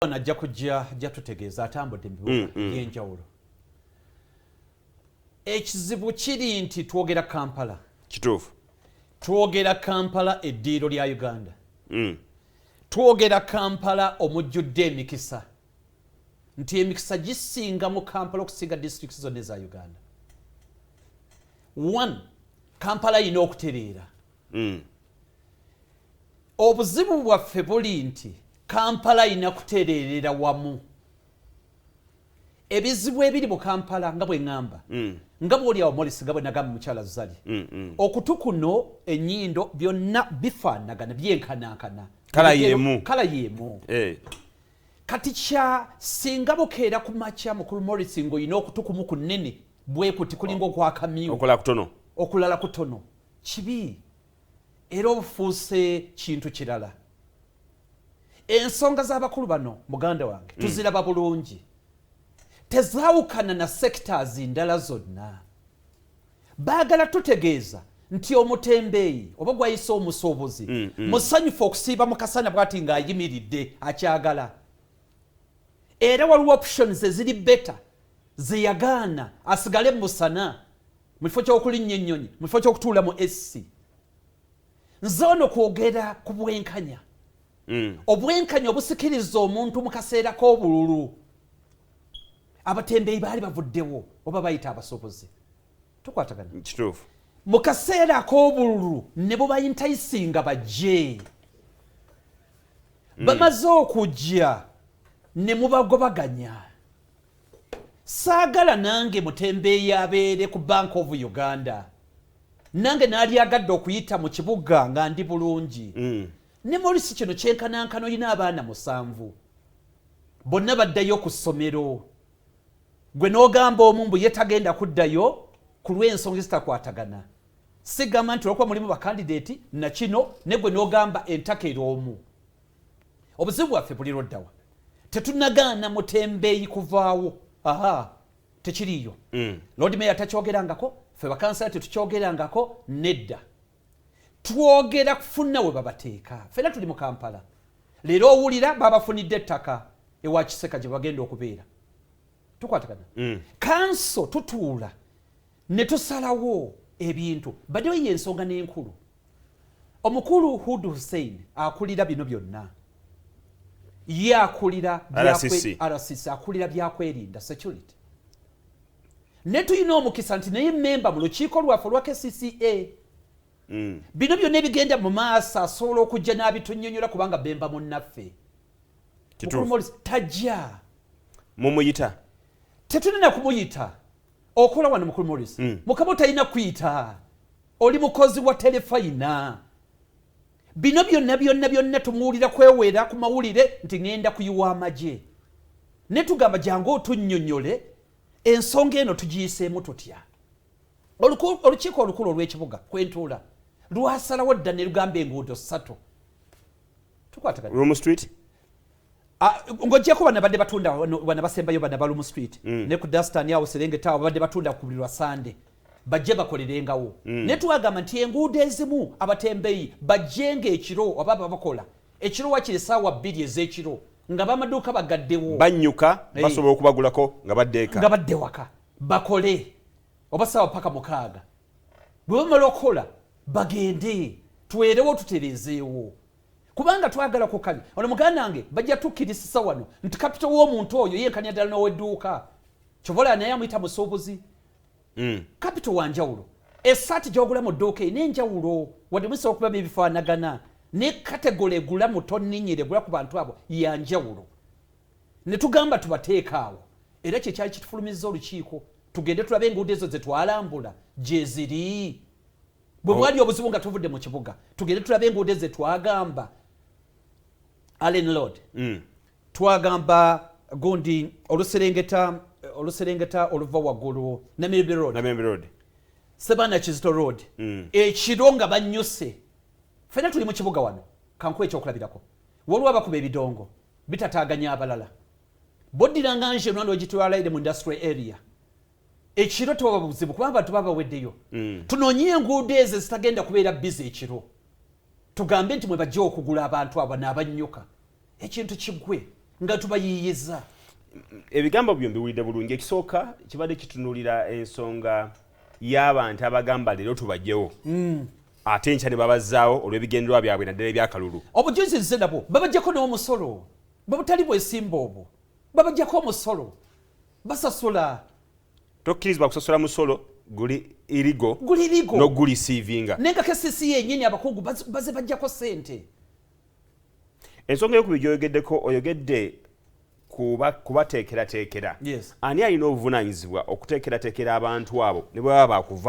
Ajja kujja, ajja tutegeeza, atambudde mu bibuga byenjawulo. Ekizibu kiri nti twogera Kampala. Twogera Kampala, eddiiro lya Uganda. Twogera Kampala omujjudde emikisa, nti emikisa gisinga mu Kampala okusinga disitulikiti zonna eza Uganda. One, Kampala yina okutereera. Obuzibu bwaffe buli nti Kampala yina kutereerera wamu. Ebizibu ebiri mu Kampala, nga bwe ŋŋamba, nga bwoli awo Morris, nga bwe nagamba mukyala Zali, okutu kuno, ennyindo, byonna bifaanagana, byenkanankana. Colour y'emu. Colour y'emu. Kati kya singa bukeera ku makya, mukulu Morris, ng'olina okutu kumu kunene bwe kuti, kulinga okwakamyu. Okola kutono. Okulala kutono, kibi era obufuuse kintu kirala. Ensonga z'abakulu bano, muganda wange, tuziraba bulungi, tezaawukana na sectors ndala zonna. Baagala tutegeeza nti omutembeeyi oba gwayise omusuubuzi musanyufu okusiiba mu kasana bwati ng'ayimiridde akyagala, era waliwo options eziri better zeyagaana asigale mu musana mu kifo ky'okulinnya ennyonyi, mu kifo ky'okutuula mu AC. Nze ono kwogera ku bwenkanya, obwenkanya obusikiriza omuntu mu kaseera k'obululu. Abatembeeyi baali bavuddewo oba bayita abasuubuzi, tukwatagana? Kituufu. Mu kaseera ak'obululu ne bubayintayisinga bajje, bamaze okujja ne mubagobaganya. Saagala nange mutembeeyi abeere ku Bank of Uganda. Nange naalyagadde okuyita mu kibuga nga ndi bulungi. Ne Morisi, kino kyenkanankana, olina abaana musanvu, bonna baddayo ku ssomero, gwe n'ogamba omu mbu ye tagenda kuddayo ku lw'ensonga ezitakwatagana. Sigamba nti olwokuba mulimu bakandidate nakino, ne gwe n'ogamba entaka era omu. Obuzibu bwaffe buli lwoddawa? Tetunagaana mutembeeyi kuvaawo, aha, tekiriiyo. Lord Mayor takyogerangako, ffe bakansala tetukyogerangako, nedda. Twogera kufuna we babateeka. Ffena tuli mu Kampala. Leero owulira babafunidde ettaka ewa Kiseka gye bagenda okubeera. Tukwatagana? Kanso tutuula ne tusalawo ebintu baddewo. Ye ensonga n'enkulu, omukulu Hud Hussein akulira bino byonna, ye akulira RCC. RCC, akulira byakwerinda, security. Ne tulina omukisa nti naye memba mu lukiiko lwaffe olwa KCCA. Bino byonna ebigenda mu maaso asobola okujja n'abitunyonyola, kubanga bemba munnaffe. Mukulu Morris tajja. Mumuyita? Tetulina kumuyita. Okola wano, mukulu Morris. Mukama talina kuyita, oli mukozi wa Telefayina. Bino byonna byonna byonna tumuwulira kwewera ku mawulire nti ŋŋenda kuyiwa amagye, ne tugamba jangu otunnyonnyole ensonga eno tugiyiseemu tutya. Olukiiko olukulu olw'ekibuga kwentuula lwasalawo dda ne lugamba enguudo ssatu. Tukwatagana? Room Street. Ah, ng'oggyeko bano badde batunda bano basembayo, bano ba Lumu Street ne ku Dastan awo Serengeta awo, babadde batunda ku buli lwa Sande, bajje bakolerengawo. Naye twagamba nti enguudo ezimu abatembeyi bajjenga ekiro, oba babakola ekiro wakiri essaawa 2 ez'ekiro nga bamaduuka bagaddewo. Banyuka. Basobola okubagulako nga badde eka. Nga badde waka bakole, oba saawa paka 6. Bwe bamala okukola bagende, twerewo, tutereezeewo, kubanga twagala kukanya. Ono muganda wange bajja tukkirisisa wano nti capital w'omuntu oyo yenkanya ddala n'owedduuka. Kyovola naye amuyita musuubuzi. Capital wanjawulo. Essaati gyogula mu dduuka erina enjawulo, wadde musobola okuba ebifaanagana, ne category egula mu tonninyira egula ku bantu abo yanjawulo. Ne tugamba tubateeka awo, era kyekyali kitufulumizza olukiiko, tugende tulabe enguudo ezo ze twalambula gye ziri. Bwe bwali obuzibu nga tuvudde mu kibuga, tugende tulabe enguudo ezo ze twagamba Allen Road, twagamba gundi oluserengeta oluva waggulu, Namirembe Road. Namirembe Road. Sebaana Kizito Road. Ekiro nga banyuse. Ffena tuli mu kibuga wano, kankuwa ekyokulabirako. Waliwo abakuba ebidongo bitataaganya abalala. Boddiranga nje nwa n'ogitwala ere mu industrial area ekiro, tewaba buzibu kubanga abantu baba baweddeyo. Tunoonye enguudo ezo ezitagenda kubeera busy ekiro, tugambe nti mwe bajja okugula abantu abo naabanyuka, ekintu kiggwe. Nga tubayiiyiza. Ebigambo byo mbiwulidde bulungi. Ekisooka kibadde kitunuulira ensonga y'abantu abagamba leero tubajjewo, ate enkya ne babazzaawo olw'ebigendererwa byabwe, naddala ebyakalulu. Obujulizi nze nabwo. Babajjako n'omusolo, bwe butali bwesimba obwo, babajjako omusolo, basasula. Tokkirizibwa kusasula musolo guli illegal. Guli illegal. N'ogureceivinga. Naye nga KCC yennyini abakungu baze bajjako sente. Ensonga eyokubiri gyoyogeddeko, oyogedde kubateekerateekera. Yes. Ani alina obuvunaanyizibwa okuteekerateekera abantu abo ne bwe baba bakuvaawo?